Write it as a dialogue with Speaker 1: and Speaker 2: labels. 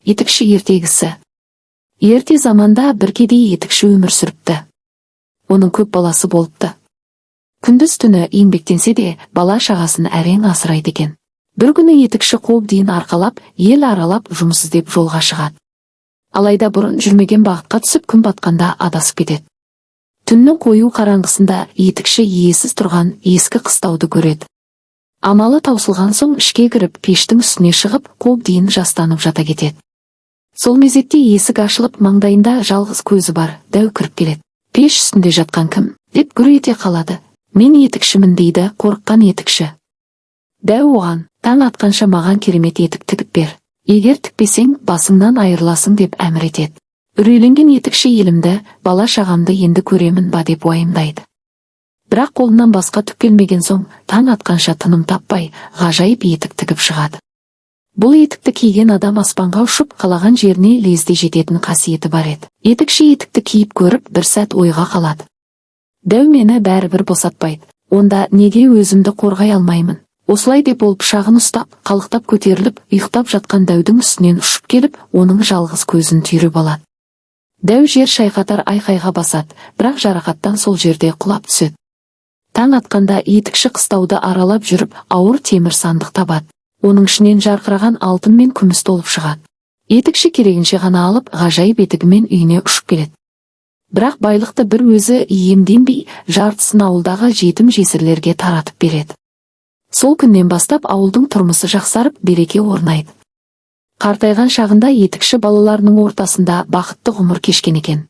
Speaker 1: Етікші ертегісі. Ерте заманда бір кедей етікші өмір сүріпті. Оның көп баласы болыпты. Күндіз-түні еңбектенсе де, бала-шағасын әрең асырайды екен. Бір күні етікші қобдиын арқалап, ел аралап жұмыс іздеп жолға шығады. Алайда бұрын жүрмеген бағытқа түсіп, күн батқанда адасып кетеді. Түннің қою қараңғысында етікші иесіз тұрған ескі қыстауды көреді. Амалы таусылған соң ішке кіріп, пештің үстіне шығып, қобдиын жастанып жата кетеді. Сол мезетте есік ашылып, маңдайында жалғыз көзі бар дәу кіріп келеді. «Пеш үстінде жатқан кім?» деп гүр ете қалады. «Мен етікшімін», – дейді қорыққан етікші. Дәу оған: «Таң атқанша маған керемет етік тігіп бер. Егер тікпесең, басыңнан айырыласың», – деп әмір етеді. Үрейленген етікші «Елімді, бала шағамды енді көремін ба?» деп уайымдайды. Бірақ қолынан басқа түк келмеген соң, таң атқанша тыным таппай, ғажайып етік тігіп шығады. Бұл етікті киген адам аспанға ұшып, қалаған жеріне лезде жететін қасиеті бар еді. Етікші етікті киіп көріп, бір сәт ойға қалады. «Дәу мені бәрібір босатпайды. Онда неге өзімді қорғай алмаймын?» Осылай деп ол пышағын ұстап, қалықтап көтеріліп, ұйықтап жатқан дәудің үстінен ұшып келіп, оның жалғыз көзін түйреп алады. Дәу жер шайқатар айқайға басады, бірақ жарақаттан сол жерде құлап түседі. Таң атқанда етікші қыстауды аралап жүріп, ауыр темір сандық табады. Оның ішінен жарқыраған алтын мен күміс толып шығады. Етікші керегінше ғана алып, ғажайып етігімен үйіне ұшып келеді. Бірақ байлықты бір өзі иемденбей, жартысын ауылдағы жетім жесірлерге таратып береді. Сол күннен бастап ауылдың тұрмысы жақсарып, береке орнайды. Қартайған шағында етікші балаларының ортасында бақытты ғұмыр кешкен екен.